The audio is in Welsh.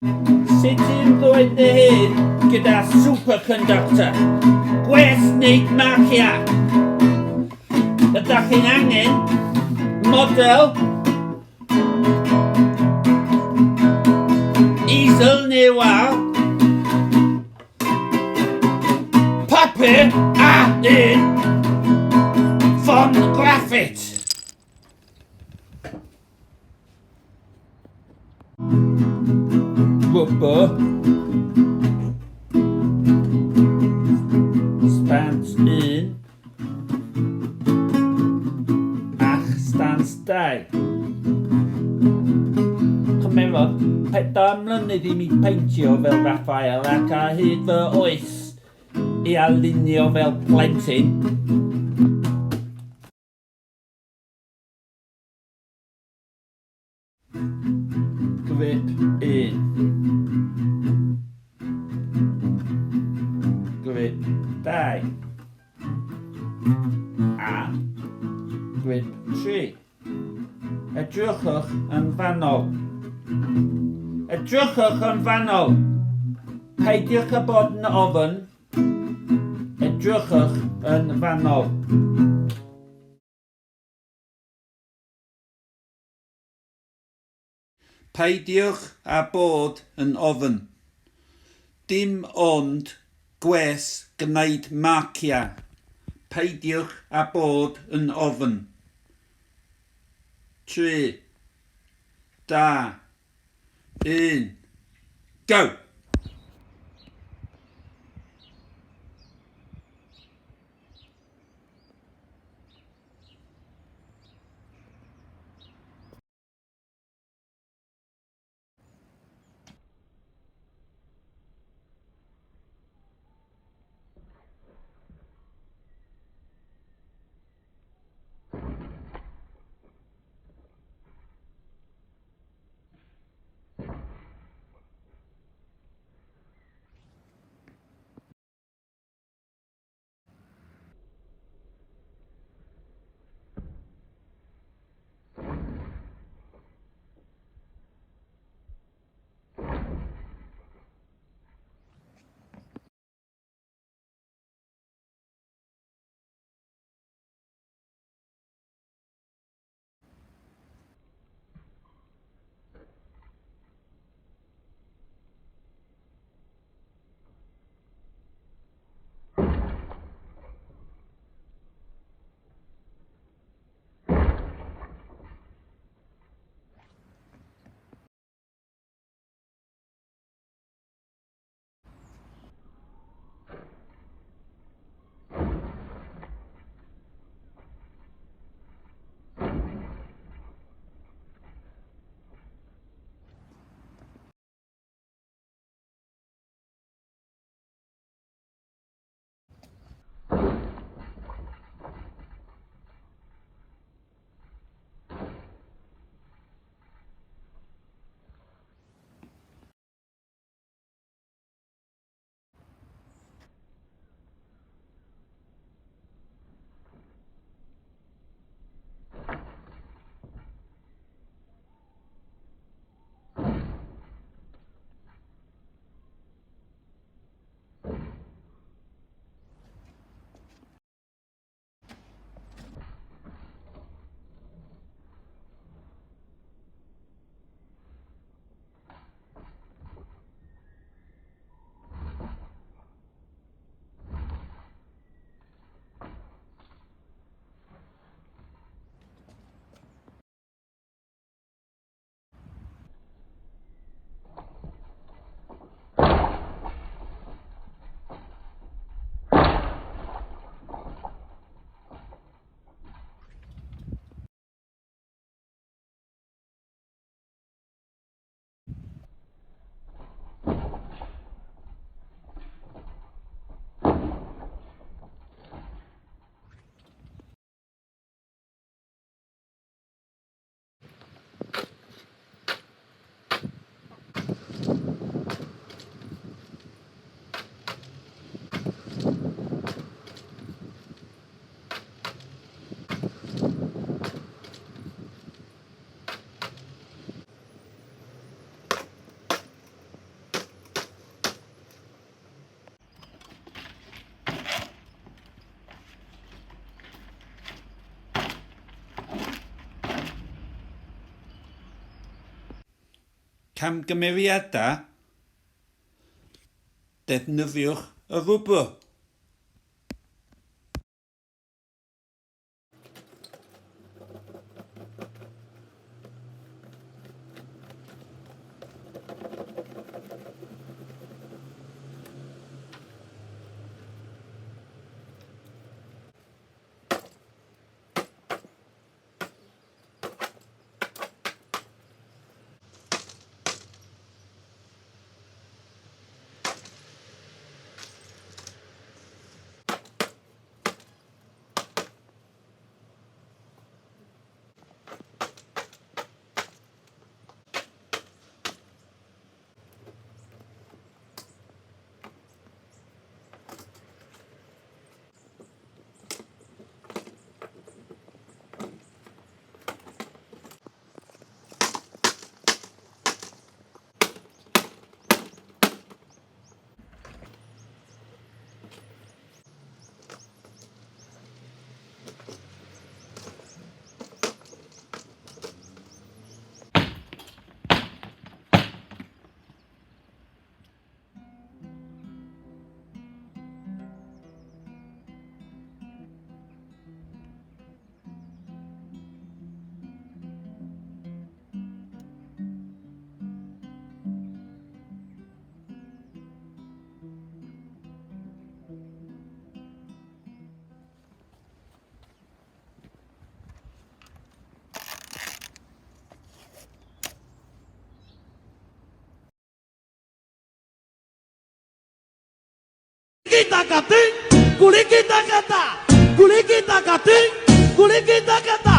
Sut i ymddwyn dy hun gyda superconductor? Gwell wneud marciau. Ydych chi'n angen model, easel neu wal, papur a un ffon graffit. Rwbwr. Stans 1. Ach, stans 2. Cymerodd 4 mlynedd i mi peintio fel Raphael ac ar hyd fy oes i arlunio fel plentyn. Grip 1. Grip 2. A grip 3. Edrychwch yn fanol. Edrychwch yn fanol. Peidiwch â bod yn ofn. Edrychwch yn fanol. Peidiwch â bod yn ofn. Dim ond gwell gwneud marciau. Peidiwch â bod yn ofn. 3, 2, 1, go! Camgymeriadau? Defnyddiwch y rwbr. Takatín, culiqui tacatá, culiqui tacatín, culiqui tacatá.